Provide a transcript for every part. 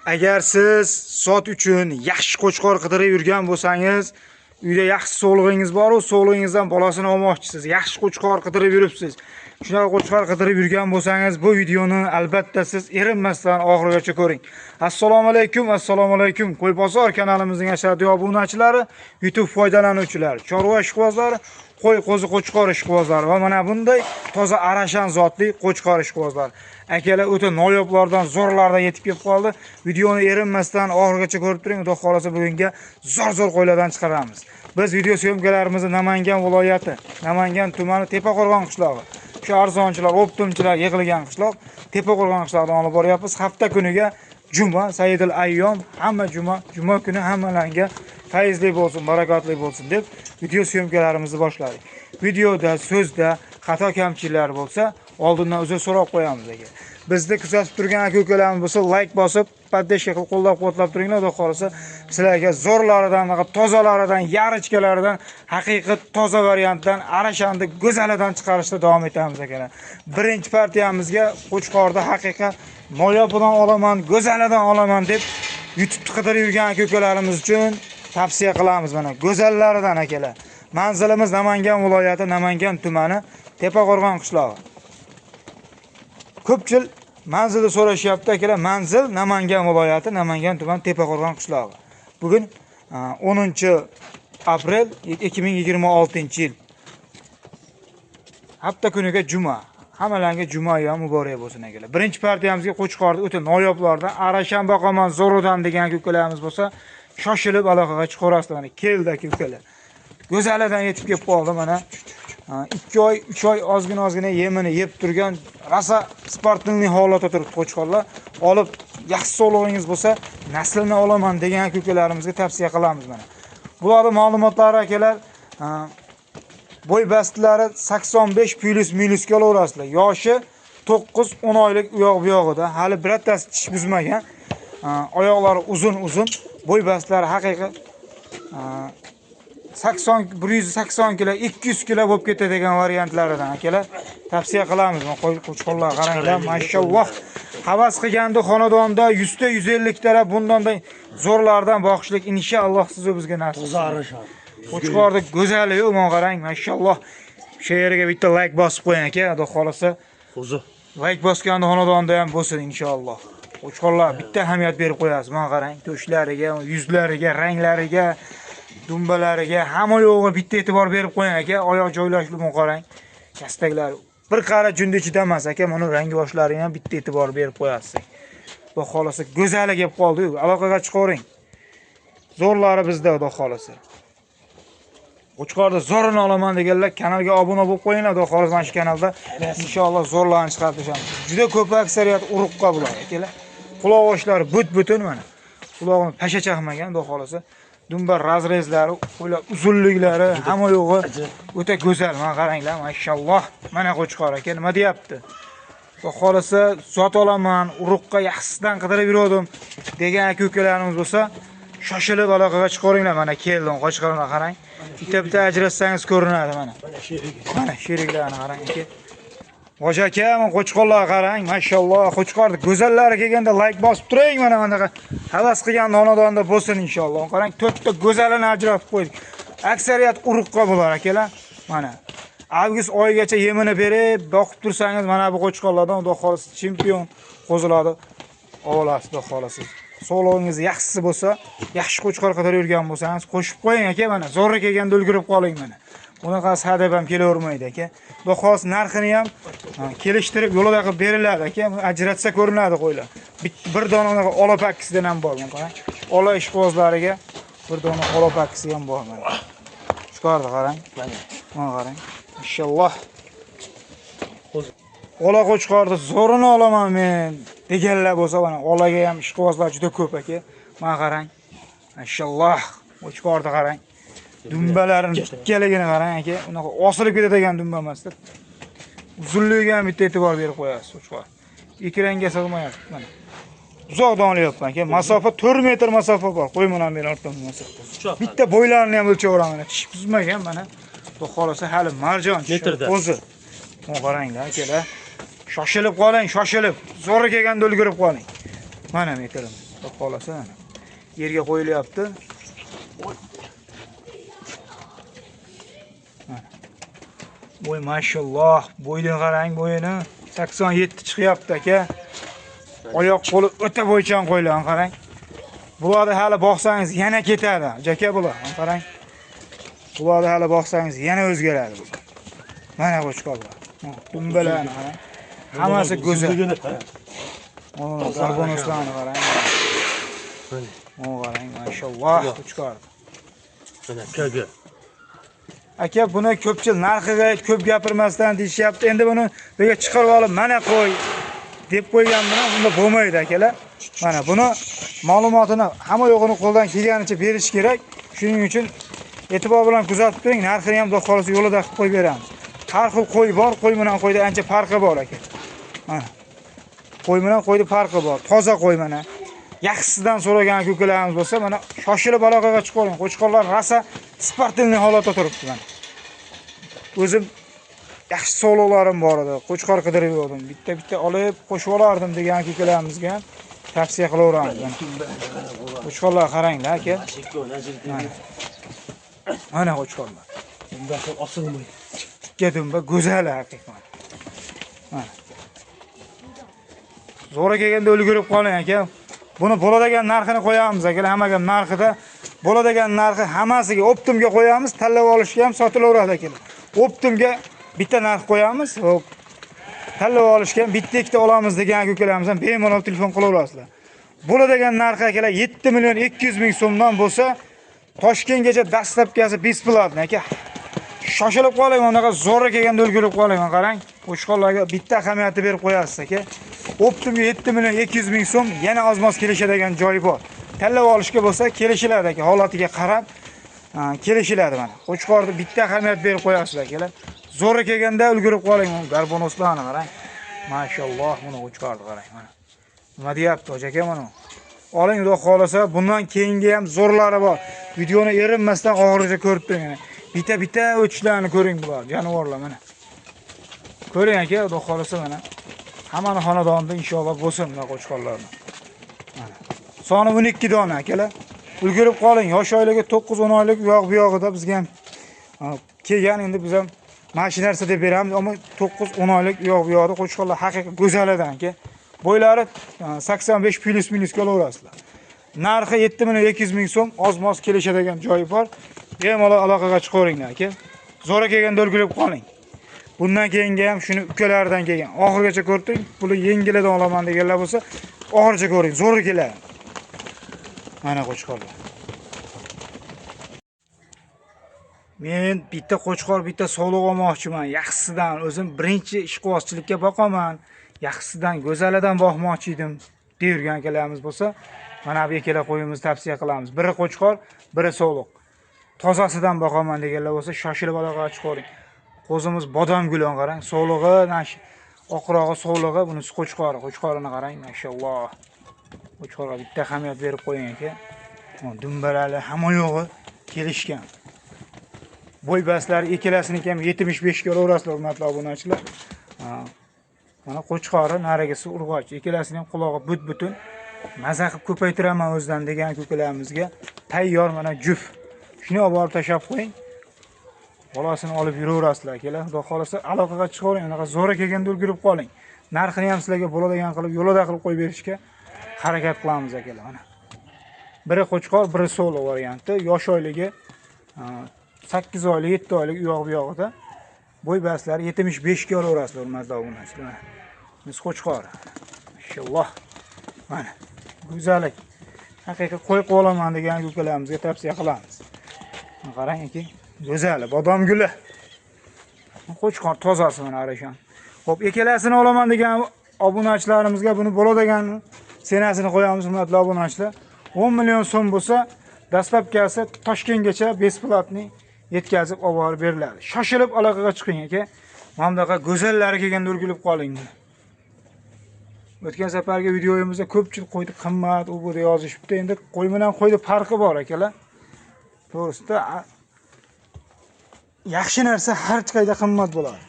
Agar siz sot uchun yaxshi qo'chqor qidirib yurgan bo'lsangiz, uyda yaxshi sog'lig'ingiz bor-u, sog'lig'ingizdan bolasini olmoqchisiz, yaxshi qo'chqor qidirib yuribsiz. Shunaqa qo'chqor qidirib yurgan bo'lsangiz, bu videoni albatta siz erinmasdan oxirigacha ko'ring. Assalomu alaykum, assalomu alaykum. Qo'y bozor kanalimizning ashaddiy obunachilari, YouTube foydalanuvchilari, chorva ishqibozlari, qo'y, qo'zi, qo'chqor ishqibozlari va mana bunday toza arashan zotli qo'chqor ishqibozlari. Akalar o'ta noyoblardan, zo'rlardan yetib kelib qoldi. Videoni erinmasdan oxirigacha ko'rib turing. Xudo xolasa bugunga zo'r-zo'r qo'ylardan chiqaramiz. Biz video syomkalarimizni Namangan viloyati, Namangan tumani Tepaqo'rg'on qishlog'i. Shu arzonchilar, optimchilar yig'ilgan qishloq Tepaqo'rg'on qishlog'idan olib boryapmiz. Hafta kuniga juma, Sayyidul Ayyom, hamma juma, juma kuni hammalarga fayzli bo'lsin, barakotli bo'lsin deb video syomkalarimizni boshladik. Videoda, so'zda xato kamchiliklar bo'lsa, oldindan uzr so'rab qo'yamiz aka. Bizni kuzatib turgan aka-ukalarimiz bo'lsa, like bosib, поддержка qilib qo'llab-quvvatlab turinglar. Xudo xolasa sizlarga zo'rlaridan, tozalaridan, yarichkalaridan, haqiqiy toza variantdan, arashanni go'zalidan chiqarishda davom etamiz akalar. Birinchi partiyamizga qo'chqorda haqiqiy noyobidan olaman, go'zalidan olaman deb YouTube'ni qidirib yurgan aka-ukalarimiz uchun tavsiya qilamiz mana go'zallaridan akalar. Manzilimiz Namangan viloyati, Namangan tumani, Tepaqo'rg'on qishlog'i. Ko'pchilik manzilni so'rashyapti akalar. Manzil Namangan viloyati, Namangan tumani, Tepaqo'rg'on qishlog'i. Bugun 10 aprel 2026-yil. Hafta kuniga juma. Hammalarga juma ayyom muborak bo'lsin akalar. Birinchi partiyamizga qo'chqorni o'ta noyoblardan, arashan boqaman zo'ridan degan aka-ukalarimiz bo'lsa, shoshilib aloqaga chiqaverasizlar. Mana keldi aka-ukalar. Go'zalidan yetib kelib qoldi mana. 2 oy, 3 oy ozgina-ozgina yemini yeb turgan, rosa sportivniy holatda turibdi qo'chqorlar. Olib, yaxshi sog'lig'ingiz bo'lsa, naslini olaman degan aka-ukalarimizga tavsiya qilamiz mana. Bularning ma'lumotlari akalar, bo'y bastlari 85 plus minusga olaverasizlar. Yoshi 9-10 oylik u yoq bu yog'ida, hali birortasi tish buzmagan. Oyoqlari uzun-uzun, bo'y bastlari haqiqiy 80 180 kilo, 200 kilo bo'lib ketadigan variantlaridan akalar tavsiya qilamiz. Qo'chqorlar qaranglar, mashalloh. Havas qilganda xonadonda 100 ta 150 ta bundan da zo'rlardan boqishlik inshaalloh siz bizga nasib. Toza arashan. Qo'chqorni go'zali yo'q, mana qarang, mashalloh. Shu yerga bitta like bosib qo'ying aka, xudo xolasa. Qo'zi. Like bosganda xonadonda ham bo'lsin inshaalloh. Qo'chqorlar bitta ahamiyat berib qo'yasiz. Mana qarang, to'shlariga, yuzlariga, ranglariga, dumbalariga, hamma yo'g'i bitta e'tibor berib qo'ying aka. Oyoq joylashuvini qarang. Kastaklari bir qara jundi ichida emas aka, mana rangi boshlariga ham bitta e'tibor berib qo'yasiz. Xudo xolasa go'zali kelib qoldi-yu. Aloqaga chiqavering. Zo'rlari bizda xudo xolasa. Qo'chqorda zo'rini olaman deganlar kanalga obuna bo'lib qo'yinglar. Xudo xolasa mana shu kanalda inshaalloh zo'rlarni chiqarib tashlaymiz. Juda ko'p aksariyat uruqqa bular akalar. Quloq oshlari but-butun mana. Qulog'ini pasha chaqmagan xudo xolasa. Dumba razrezlari, qo'ylar uzunliklari, hamma yo'g'i o'ta go'zal. Mana qaranglar, mashalloh. Mana qo'chqor aka nima deyapti? Xudo xolasa zot olaman, uruqqa yaxshisidan qidirib yurdim degan aka-ukalarimiz bo'lsa, shoshilib aloqaga chiqaveringlar. Mana keldim, qo'chqorlar qarang. Bitta-bitta ajratsangiz ko'rinadi mana. Mana sheriklarni qarang aka. Hoji aka, mana qo'chqorlar qarang, mashalloh. Qo'chqorni go'zallari kelganda like bosib turing mana bunaqa. Havas qilgan xonadonda bo'lsin inshaalloh. Qarang, 4 ta go'zalini ajratib qo'ydik. Aksariyat uruqqa bo'lar akalar. Mana avgust oyigacha yemini berib, boqib tursangiz mana bu qo'chqorlardan xudo xolasa chempion qo'zilarni olasiz xudo xolasa. Sog'lig'ingiz yaxshisi bo'lsa, yaxshi qo'chqor qidirib yurgan bo'lsangiz, qo'shib qo'ying aka mana. Zo'rri kelganda ulgurib qoling mana. Bunaqasi hadeb ham kelavermaydi aka. Xudo xolasa narxini ham kelishtirib yo'lida qilib beriladi aka. Ajratsa ko'rinadi qo'ylar. Bir dona unaqa ola pakkisidan ham bor mana qarang. Ola ishqibozlariga bir dona ola pakkisi ham bor mana. Chiqardi qarang. Mana qarang. Inshaalloh. Ola qo'chqorni zo'rini olaman men deganlar bo'lsa, mana olaga ham ishqibozlar juda ko'p aka. Mana qarang. Inshaalloh. Qo'chqorni qarang. Dumbalarini tikkaligini qarang aka. Unaqa osilib ketadigan dumba emas-da. Uzunligiga ham bitta e'tibor berib qo'yasiz qo'chqor. Ekranga sig'mayapti mana. Uzoqdan olyapman aka. Masofa 4 metr masofa bor. Qo'y bilan beri ortdan masofa. Bitta bo'ylarini ham o'lchaveraman mana. Tish buzmagan mana. Xudo xolasa hali marjon metrda. Qo'zi. Mana qaranglar akalar. Shoshilib qoling, shoshilib. Zo'ri kelganda ulgurib qoling. Mana metrimiz. Xudo xolasa mana. Yerga qo'yilyapti. Mana. Voy mashalloh, bo'yini qarang, bo'yini 87 chiqyapti aka. Oyoq qo'li o'ta bo'ychan qo'yilgan, qarang. Bularni hali boqsangiz yana ketadi. Jaka bular, qarang. Bularni hali boqsangiz yana o'zgaradi bu. Mana qo'chqorlar. Dumbalarni qarang. Hammasi go'zal. Karbonuslarni qarang. Mana qarang, mashalloh, qo'chqor. Mana kaga. Aka, buni ko'pchilik narxiga ko'p gapirmasdan deyishyapti. Endi buni bunga chiqarib olib, mana qo'y deb qo'ygan bilan bunda bo'lmaydi akalar. Mana buni ma'lumotini hamma yo'g'ini qo'ldan kelganicha berish kerak. Shuning uchun e'tibor bilan kuzatib turing, narxini ham xudo xolasa yo'lida qilib qo'yib beramiz. Har xil qo'y bor, qo'y bilan qo'yda ancha farqi bor aka. Mana. Qo'y bilan qo'yda farqi bor. Toza qo'y mana. Yaxshisidan so'ragan ko'kalarimiz bo'lsa, mana shoshilib aloqaga chiqing. Qo'chqorlar rosa sportivniy holatda turibdi mana. O'zim yaxshi sog'liqlarim bor edi. Qo'chqor qidirib yurdim. Bitta-bitta olib qo'shib olardim degan ko'kalarimizga ham tavsiya qilaveramiz. Qo'chqorlar qaranglar aka. Mana qo'chqorlar. Dumbasi osilmaydi. Tikka dumba go'zal haqiqatan. Mana. Zo'ra kelganda ulgurib qoling aka. Buni bo'ladigan narxini qo'yamiz aka. Hammaga narxida bo'ladigan narxi hammasiga optimga qo'yamiz, tanlab olishga ham sotilaveradi aka. Optimga bitta narx qo'yamiz, hop. Tanlab olishga ham bitta ikkita olamiz degan akalarimiz ham bemalol telefon qilaverasizlar. Bo'ladigan narxi akalar 7 million 200 ming so'mdan bo'lsa, Toshkentgacha dastlabkisi bесплатно aka. Shoshilib qoling, unaqa zo'ra kelganda ulgurib qoling, qarang. Qo'chqorlarga bitta ahamiyatni berib qo'yasiz aka. Optimga 7 million 200 ming so'm yana oz-moz kelishadigan joyi bor. Tanlab olishga bo'lsa kelishiladi aka, holatiga qarab kelishiladi mana. Qo'chqorni bitta ahamiyat berib qo'yasiz akalar. Zo'ra kelganda ulgurib qoling, garbonoslarni qarang. Mashalloh, buni qo'chqorni qarang mana. Nima deyapti hoji aka mana? Oling, xudo xolasa, bundan keyingi ham zo'rlari bor. Videoni erinmasdan oxirigacha ko'rib turing. Bitta-bitta o'tishlarni ko'ring bular, jonivorlar mana. Ko'ring aka, xudo xolasa mana. Hammani xonadonida inshaalloh bo'lsin bunaqa qo'chqorlarni. Mana. Soni 12 dona akalar. Ulgurib qoling. Yosh oyligi 9-10 oylik u yoq bu yog'ida bizga ham kelgan, endi biz ham mana shu narsa deb beramiz, ammo 9-10 oylik u yoq bu yoqda qo'chqorlar haqiqiy go'zalidan aka. Bo'ylari 85 plus minus kelaverasizlar. Narxi 7 million 200 ming so'm, oz-moz kelishadigan joyi bor. Bemalol aloqaga chiqaveringlar aka. Zo'ra kelganda ulgurib qoling. Bundan keyingi ham shuni ukalaridan kelgan. Oxirigacha ko'rib turing. Puli yengilidan olaman deganlar bo'lsa, oxirigacha ko'ring, zo'ra keladi. Mana qo'chqorlar. Men bitta qo'chqor, bitta sovliq olmoqchiman. Yaxshisidan o'zim birinchi ishqibozchilikka boqaman. Yaxshisidan, go'zalidan boqmoqchi edim deyurgan akalarimiz bo'lsa, mana bu ikkala qo'yimizni tavsiya qilamiz. Biri qo'chqor, biri sovliq. Tozasidan boqaman deganlar bo'lsa, shoshilib aloqaga chiqavering. Qo'zimiz bodom gulon qarang, sovlig'i, oqrog'i sovlig'i, bunisi qo'chqori. Qo'chqorini qarang, mashalloh. Qo'chqorga bitta ahamiyat berib qo'ying aka. Dumbalari hamma yo'g'i kelishgan. Bo'y baslari ikkalasiniki ham 75 ga olaverasizlar, hurmatli obunachilar. Mana qo'chqori, narigisi urg'och. Ikkalasini ham qulog'i but-butun. Maza qilib ko'paytiraman o'zidan degan ko'kalarimizga tayyor mana juft. Shuni olib borib tashlab qo'ying. Bolasini olib yuraverasizlar akalar. Xudo xolasa aloqaga chiqavering. Unaqa zo'ra kelganda ulgurib qoling. Narxini ham sizlarga bo'ladigan qilib, yo'lida qilib qo'yib berishga harakat qilamiz akalar mana. Biri qo'chqor, biri sovliq varianti. Yosh oyligi 8 oylik, 7 oylik u yoq bu yog'ida. Bo'y baslari 75 ga olaverasizlar, hurmatli obunachilar. Mana. Biz qo'chqor. Mashalloh. Mana go'zallik. Haqiqiy qo'y qilib olaman degan ukalarimizga tavsiya qilamiz. Qarang aka, go'zal bodom guli. Qo'chqor tozasi mana arashan. Xo'p, ikkalasini olaman degan obunachilarimizga buni bo'ladigan senasini qo'yamiz, hurmatli obunachilar. 10 million so'm bo'lsa, dastlabkisi Toshkentgacha bесплатный yetkazib olib borib beriladi. Shoshilib aloqaga chiqing aka. Mana bunaqa go'zallari kelganda ulgurib qoling. O'tgan safargi videoyimizda ko'pchilik qo'ydi qimmat, u bu deb yozishibdi. Endi qo'y bilan qo'ydi farqi bor akalar. To'g'risida yaxshi narsa har qayda qimmat bo'ladi.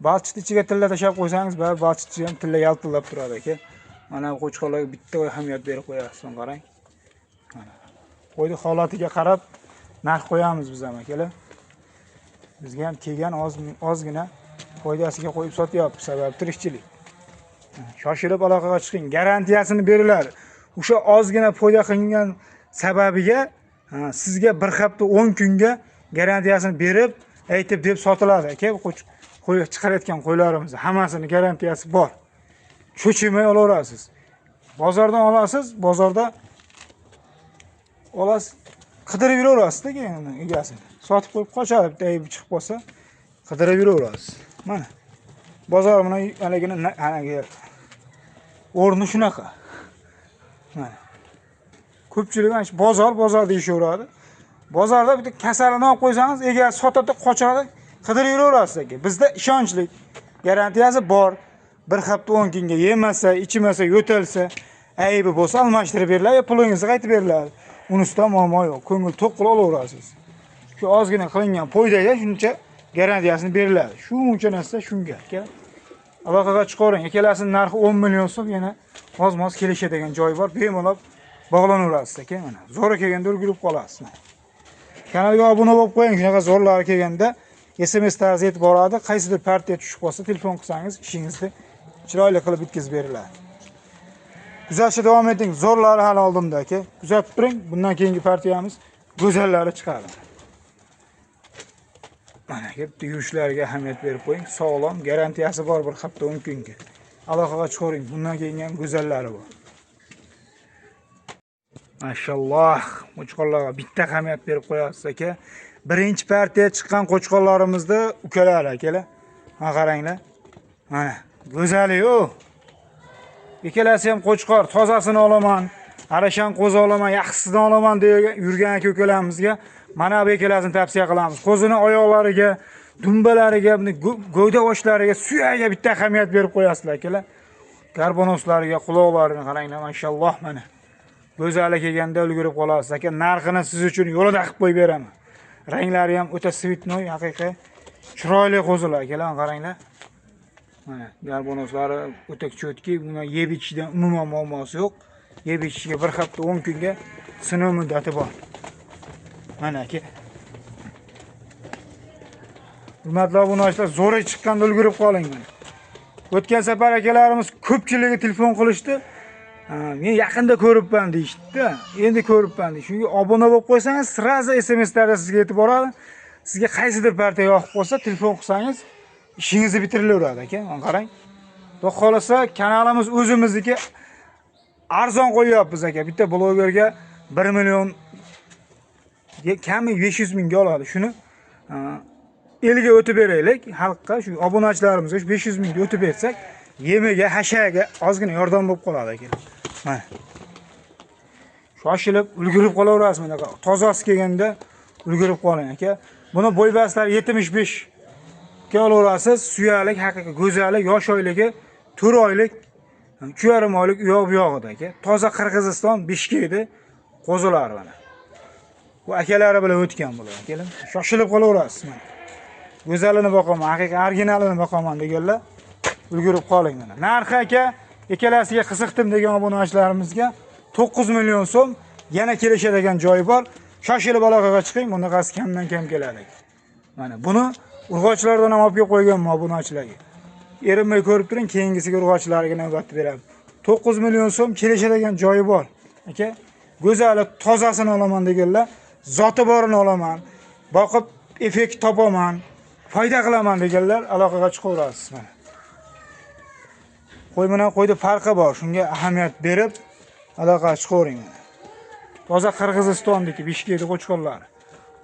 Balchiqni ichiga tilla tashlab qo'ysangiz, balchiqni ham tilla yaltillab turadi aka. Mana bu qo'chqorlarga bitta ahamiyat berib qo'yasiz, qarang. Mana. Qo'yni holatiga qarab narx qo'yamiz biz ham akalar. Bizga ham kelgan ozgina foydasiga qo'yib sotyapmiz, sababi tirikchilik. Shoshilib aloqaga chiqing, garantiyasini beriladi. O'sha ozgina foyda qilingan sababiga sizga bir hafta 10 kunga garantiyasini berib, aytib deb sotiladi aka. Qo'y chiqarayotgan qo'ylarimiz hammasini garantiyasi bor. Cho'chimay olaverasiz. Bozordan olasiz, bozorda olasiz, qidirib yuraverasiz-da keyin uni egasini. Sotib qo'yib qochadi, bitta aybi chiqib qolsa, qidirib yuraverasiz. Mana bozor bilan haligini haligi o'rni shunaqa. Mana ko'pchilik ana shu bozor bozor deyishaveradi. Bozorda bitta kasalini olib qo'ysangiz, egasi sotadi, qochadi, qidirib yuraverasiz aka. Bizda ishonchli garantiyasi bor. Bir hafta 10 kunga yemasa, ichmasa, yo'talsa, aybi bo'lsa almashtirib beriladi, pulingizni qaytib beriladi. Unisida muammo yo'q. Ko'ngil to'q qilib olaverasiz. Shu ozgina qilingan foydaga shuncha garantiyasini beriladi. Shuncha narsa shunga aka. Aloqaga chiqavering. Ikkalasining narxi 10 million so'm, yana oz-moz kelishadigan joyi bor. Bemalol bog'lanaverasiz aka mana. Zo'ri kelganda ulgurib qolasiz. Kanalga obuna bo'lib qo'ying. Shunaqa zo'rlari kelganda SMS tarzida yetib boradi. Qaysidir partiya tushib qolsa telefon qilsangiz ishingizni chiroyli qilib bitkazib beriladi. Kuzatishda davom eting. Zo'rlari hali oldimda aka. Kuzatib turing. Bundan keyingi partiyamiz go'zallari chiqadi. Mana bitta yurishlariga ahamiyat berib qo'ying. Sog'lom, garantiyasi bor bir hafta 10 kunga. Aloqaga chiqavering. Bundan keyin ham go'zallari bor. Mashalloh, qo'chqorlarga bitta ahamiyat berib qo'yasiz aka. Birinchi partiya chiqqan qo'chqorlarimizda ukalar akalar. Ha qaranglar. Mana go'zali-yu. Ikkalasi ham qo'chqor, tozasini olaman, arashan qo'zi olaman, yaxshisidan olaman degan yurgan aka ukalarimizga mana bu ikkalasini tavsiya qilamiz. Qo'zini oyoqlariga, dumbalariga, gavda boshlariga, suyagiga bitta ahamiyat berib qo'yasizlar akalar. Karbonoslariga, quloqlarini qaranglar, mashalloh mana. Go'zali kelganda ulgurib qolasiz aka. Narxini siz uchun yo'lida qilib qo'yib beraman. Ranglari ham o'ta svitnoy, haqiqiy chiroyli qo'zilar akalar, qaranglar. Mana garbonoslari o'ta cho'tki, buni yeb ichishdan umuman muammosi yo'q. Yeb ichishga bir hafta 10 kunga sinov muddati bor. Mana aka. Hurmatli obunachilar, zo'ri chiqqanda ulgurib qoling mana. O'tgan safar akalarimiz ko'pchiligi telefon qilishdi. Men yaqinda ko'ribman deyishdi-da. Endi ko'ribman deydi. Shunga obuna bo'lib qo'ysangiz, sразу SMS-larda sizga yetib boradi. Sizga qaysidir partiya yoqib qolsa, telefon qilsangiz, ishingizni bitirilaveradi aka. Mana qarang. Xudo xolasa kanalimiz o'zimizniki, arzon qo'yyapmiz aka. Bitta blogerga 1 million kami 500 mingga oladi. Shuni elga o'tib beraylik, xalqqa, shu obunachilarimizga shu 500 mingga o'tib bersak, yemiga, hashaga ozgina yordam bo'lib qoladi aka. Mana. Shoshilib ulgurib qolaverasiz bunaqa. Tozasi kelganda ulgurib qoling aka. Buni bo'ybastlari 75 ga olaverasiz. Suyalik, haqiqiy go'zallik, yosh oyligi 4 oylik, 3,5 oylik u yoq bu yog'ida aka. Toza Qirg'iziston Bishkekda qo'zilar mana. Bu akalari bilan o'tgan bular akalar. Shoshilib qolaverasiz mana. Go'zalini boqaman, haqiqiy originalini boqaman deganlar ulgurib qoling mana. Narxi aka ikkalasiga qiziqdim degan obunachilarimizga 9 million so'm, yana kelishadigan joyi bor. Shoshilib aloqaga chiqing, bunaqasi kamdan kam keladi. Mana buni urg'ochilardan ham olib kelib qo'yganman obunachilarga. Erinmay ko'rib turing, keyingisiga urg'ochilarga navbatni beramiz. 9 million so'm kelishadigan joyi bor. Aka, go'zali tozasini olaman deganlar, zoti borini olaman, boqib effekt topaman, foyda qilaman deganlar aloqaga chiqaverasiz mana. Qo'y bilan qo'yda farqi bor, shunga ahamiyat berib aloqaga chiqavering mana. Toza Qirg'izistonniki Bishkekda qo'chqorlari.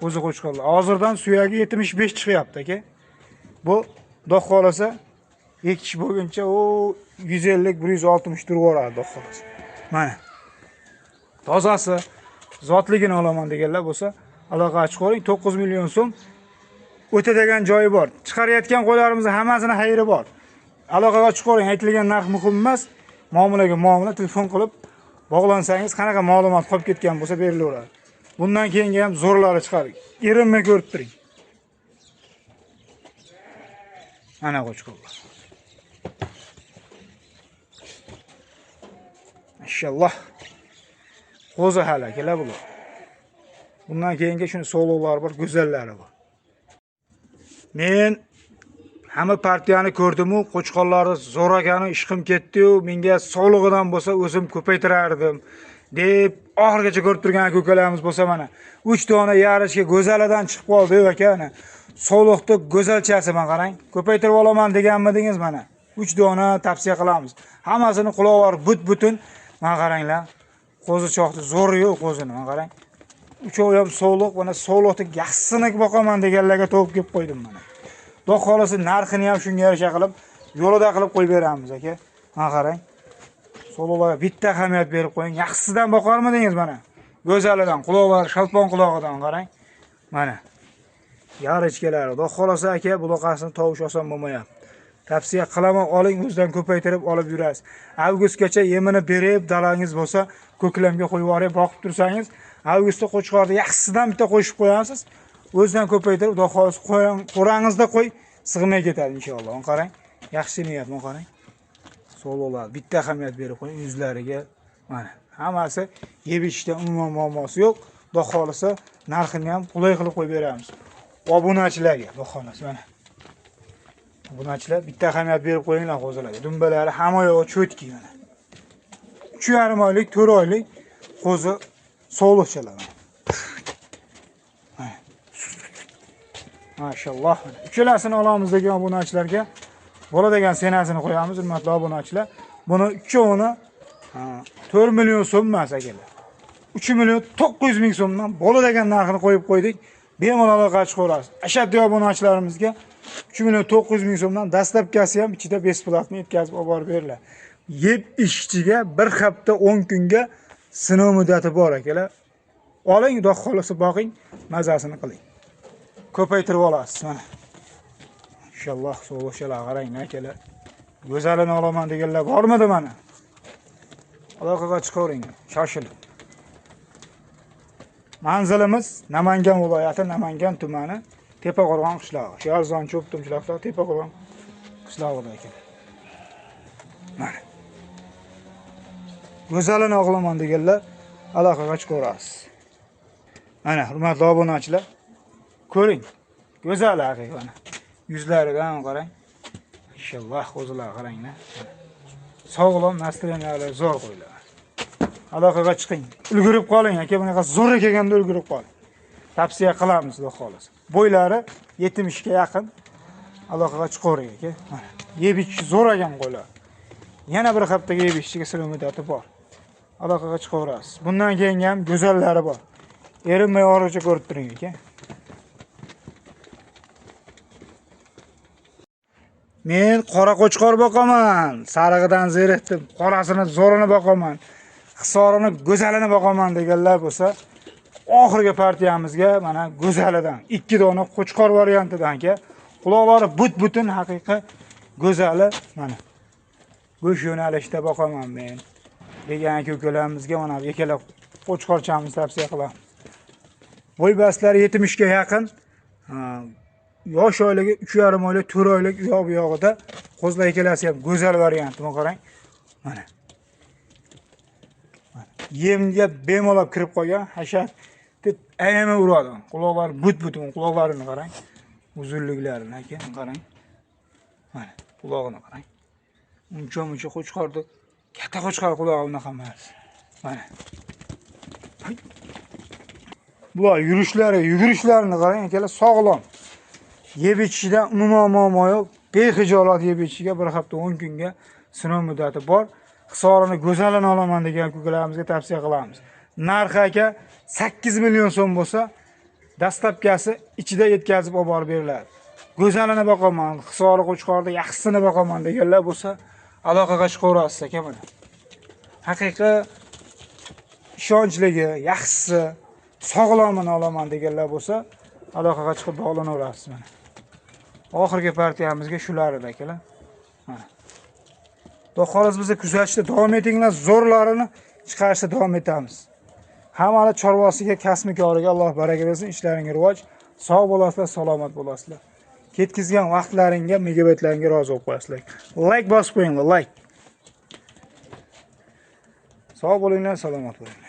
O'zi qo'chqorlar. Hozirdan suyagi 75 chiqyapti aka. Bu xudo xolasa ekish bo'lguncha u 150 160 turib yuboradi xudo xolasa. Mana. Tozasi, zotligini olaman deganlar bo'lsa, aloqaga chiqavering. 9 million so'm o'tadigan joyi bor. Chiqarayotgan qo'ylarimizning hammasini xayri bor. Aloqaga chiqavering, aytilgan narx muhim emas. Muomalaga muomala, telefon qilib bog'lansangiz qanaqa ma'lumot qolib ketgan bo'lsa berilaveradi. Bundan keyingi ham zo'rlari chiqadi. Erinmay ko'rib turing. Mana qo'chqorlar. Mashalloh. Qo'zi hali akalar bular. Bundan keyingi shuni sog'liqlari bor, go'zallari bor. Men hamma partiyani ko'rdim-u, qo'chqorlarni zo'r ekani ishqim ketdi-yu, menga sog'lig'idan bo'lsa o'zim ko'paytirardim deb oxirigacha ko'rib turgan aka-ukalarimiz bo'lsa mana 3 dona yarishga go'zalidan chiqib qoldi aka ana. Sog'liqni go'zalchasi mana qarang. Ko'paytirib olaman deganmidingiz mana. 3 dona tavsiya qilamiz. Hammasini quloqlari but-butun. Mana qaranglar. Qo'zi choqdi, zo'ri yo'q qo'zini, mana qarang. Uchovi ham sog'liq, mana sog'liqni yaxshisini boqaman deganlarga to'g'ri kelib qo'ydim mana. Xudo xolasa narxini ham shunga yarasha qilib, yo'lida qilib qo'yib beramiz aka. Mana qarang. Sog'liqlarga bitta ahamiyat berib qo'ying. Yaxshisidan boqarmidingiz mana? Go'zalidan, quloqlari shalpon qulog'idan qarang. Mana. Yarichkalari. Xudo xolasa aka, buloqasini tovush oson bo'lmayapti. Tavsiya qilaman, oling, o'zidan ko'paytirib olib yurasiz. Avgustgacha yemini berib, dalangiz bo'lsa, ko'klamga qo'yib yuborib, boqib tursangiz, avgustda qo'chqorni yaxshisidan bitta qo'shib qo'yasiz. O'zidan ko'paytirib, Xudo xolasa qo'ying, qo'rangizda qo'y, sig'may ketadi inshaalloh. Uni qarang. Yaxshi niyat, buni qarang. Sog'liqlar, bitta ahamiyat berib qo'ying yuzlariga. Mana, hammasi yeb ichishda umuman muammosi yo'q. Xudo xolasa narxini ham qulay qilib qo'yib beramiz. Obunachilarga, Xudo xolasa mana. Obunachilar bitta ahamiyat berib qo'yinglar qo'zilarga. Dumbalari hamma yo'q cho'tki mana. 3,5 oylik, 4 oylik qo'zi sog'liqchalar. Mana. Mashalloh. Uchalasini olamiz degan obunachilarga bola degan senasini qo'yamiz, hurmatli obunachilar. Buni uchovini 4 million so'm emas akalar. 3 million 900 ming so'mdan bola degan narxini qo'yib qo'ydik. Bemalol aloqaga chiqaverasiz. Ashaddiy obunachilarimizga 3 million 900 ming so'mdan dastlabkasi ham ichida besplatni yetkazib olib borib beriladi. Yeb ishchiga 1 hafta 10 kunga sinov muddati bor akalar. Oling, xudo xolasa boqing, mazasini qiling. Ko'paytirib olasiz mana. Inshaalloh sog'liqchalar qarang akalar. Go'zalini olaman deganlar bormidi mana? Aloqaga chiqavering, shoshilib. Manzilimiz Namangan viloyati, Namangan tumani, Tepaqo'rg'on qishlog'i. Sharzon Cho'ptumchilar qishlog'i, Tepaqo'rg'on qishlog'ida ekan. Mana. Go'zalini olaman deganlar aloqaga chiqaverasiz. Mana hurmatli obunachilar, ko'ring. Go'zal haqiqiy mana. Yuzlaridan qarang. Inshaalloh qo'zilar qaranglar. Sog'lom nasllar zo'r qo'ylar. Aloqaga chiqing. Ulgurib qoling aka, bunaqa zo'r kelganda ulgurib qoling. Tavsiya qilamiz, xudo xolasa. Bo'ylari 70 ga yaqin. Aloqaga chiqavering aka. Mana yeb ichishi zo'r ekan qo'ylar. Yana bir haftaga yeb ichishiga sinov muddati bor. Aloqaga chiqaverasiz. Bundan keyin ham go'zallari bor. Erinmay oxirigacha ko'rib turing aka. Men qora qo'chqor boqaman, sarig'idan zerikdim, qorasini zo'rini boqaman, hisorini go'zalini boqaman deganlar bo'lsa, oxirgi partiyamizga mana go'zalidan 2 dona qo'chqor variantidan aka. Quloqlari but-butun haqiqiy go'zali mana. Go'sht yo'nalishida boqaman men degan aka-ukalarimizga mana ikkala qo'chqorchamizni tavsiya qilamiz. Bo'y bastlari 70 ga yaqin. Yosh oyligi 3,5 oylik, 4 oylik u yoq bu yog'ida qo'zlar ikkalasi ham go'zal varianti. Buni qarang. Mana. Yemga bemalol kirib qolgan, hashar deb ayama uradi. Quloqlari but-butun, quloqlarini qarang. Uzunliklarini aka, qarang. Mana, qulog'ini qarang. Uncha-muncha qo'chqorni, katta qo'chqor qulog'i unaqa emas. Mana. Bular yurishlari, yugurishlarini qarang, akalar sog'lom. Yeb ichishidan umuman muammo yo'q. Bexijolat yeb ichishiga 1 hafta 10 kunga sinov muddati bor. Hisorini go'zalini olaman degan ukalarimizga tavsiya qilamiz. Narxi aka 8 million so'm bo'lsa, dastlabkasi ichida yetkazib olib borib beriladi. Go'zalini boqaman, hisori qo'chqorni yaxshisini boqaman deganlar bo'lsa, aloqaga chiqaverasiz aka mana. Haqiqiy ishonchligi, yaxshisi, sog'lomini olaman deganlar bo'lsa, aloqaga chiqib bog'lanaverasiz mana. Oxirgi partiyamizga shular edi akalar. Mana. Xudo xohlasa bizni kuzatishda davom etinglar, zo'rlarini chiqarishda davom etamiz. Hammani chorvasiga, kasbi-koriga Alloh baraka bersin, ishlaringga rivoj, sog' bo'lasizlar, salomat bo'lasizlar. Ketkizgan vaqtlaringga, megabaytlaringga rozi bo'lib qo'yasizlar. Like bosib qo'yinglar, like. Sog' bo'linglar, salomat bo'linglar.